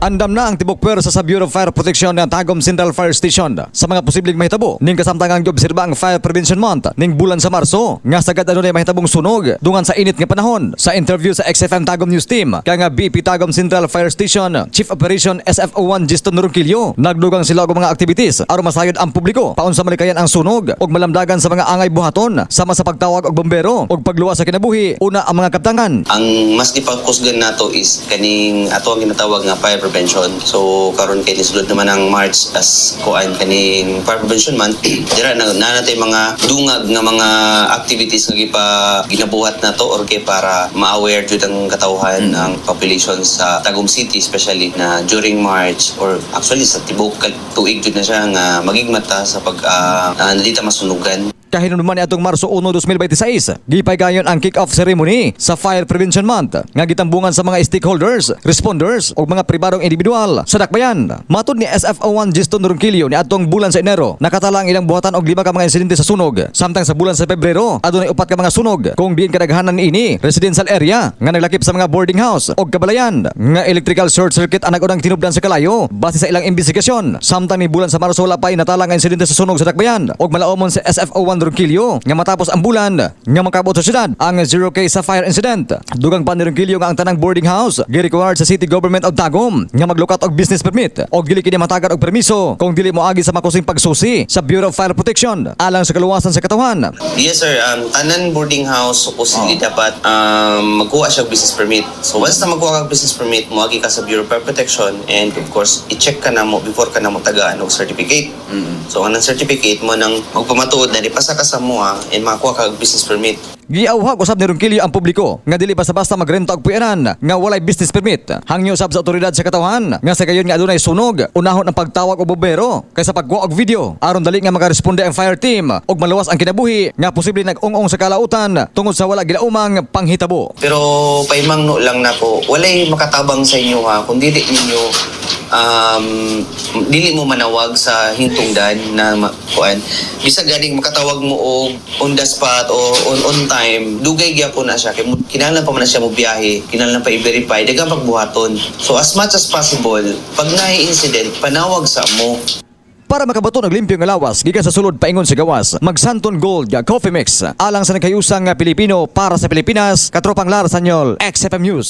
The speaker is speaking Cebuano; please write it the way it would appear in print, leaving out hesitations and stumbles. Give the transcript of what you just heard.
Andam na ang tibok puwersa sa Bureau of Fire Protection ng Tagum Central Fire Station sa mga posibleng mahitabo ning kasamtangang giobserba ang Fire Prevention Month ning bulan sa Marso nga sagad adunay mahitabong sunog dungan sa init nga panahon. Sa interview sa XFM Tagum News Team kang BP Tagum Central Fire Station Chief Operation SFO1 Giston Ronquillo, nagdugang sila og mga activities aron masayod ang publiko paunsa malikayan ang sunog ug malamdagan sa mga angay buhaton, sama sa pagtawag og bombero ug pagluwas sa kinabuhi una ang mga kaptangan. Ang mas gipakusgan nato is kaning ato ang ginatawag nga fire prevention. So karon kay nisulod naman ang March as kuan, kaning Fire Prevention Month, dira na na natay mga dungag nga mga activities nga gipa ginabuhat nato or kay para ma-aware jud ang katawhan, ang population sa Tagum City especially, na during March or actually sa tibuok tuig jud na siya nga magigmata sa pag dili ta masunugan. Kahinumduman ni atong Marso 1, 2026, gipaygayon ang kick-off ceremony sa Fire Prevention Month nga gitambungan sa mga stakeholders, responders ug mga pribadong individual sa dakbayan. Matod ni SFO1 Giston Ronquillo, ni atong bulan sa Enero, nakatala ang ilang buhatan og lima ka mga insidente sa sunog. Samtang sa bulan sa Pebrero, adunay upat ka mga sunog kung diin kadaghanan niini residential area nga naglakip sa mga boarding house ug kabalayan nga electrical short circuit ang nag-unang tinubdan sa kalayo base sa ilang investigasyon. Samtang ni bulan sa Marso, wala pa natala nga insidente sa sunog sa dakbayan ug malaomon sa SFO1 Ronquillo nga matapos ang bulan nga makabot sa syudad ang zero case sa fire incident. Dugang pa ni Ronquillo nga ang tanang boarding house gi-required sa City Government of Tagum nga maglukat og business permit og dili kini matagan og permiso kung dili moagi sa makusing pagsusi sa Bureau of Fire Protection alang sa kaluwasan sa katawhan. Yes sir, tanan boarding house supposedly dapat magkuha siya og business permit. So once na magkuha ka og business permit, moagi ka sa Bureau of Fire Protection and of course i-check ka na mo before ka na mo tagaan og certificate. So ang certificate mo nang magpamatuod na nipasa ka sa mua and makakuha ka og business permit. Giawhag usab ni Ronquillo ang publiko nga dili basta-basta magrenta og puyanan nga walay business permit. Hangyo usab sa otoridad sa katawhan nga sa gayon nga adunay sunog, unahon ang pagtawag og bombero kaysa pagkuha og video aron dali nga makaresponde ang fire team ug maluwas ang kinabuhi nga posible nag-ung-ong sa kalautan tungod sa wala gilaumang panghitabo. Pero paimangno lang nako, walay makatabang sa inyo ha kung dili ninyo dili mo manawag sa hintungdan na kuan. Bisag ganing makatawag mo og on the spot o on time, dugay gyapon na siya kay kinahanglan pa man na siya mo biyahe, kinahanglan pa i-verify, daghang pagbuhaton. So as much as possible, pag naay incident, panawag sa mo. Para makabaton og limpyo nga lawas gikan sa sulod paingon sa gawas, Magsanton Gold nga Coffee Mix alang sa nagkayusang Pilipino para sa Pilipinas. Katropang Lar Sanyol, XFM News.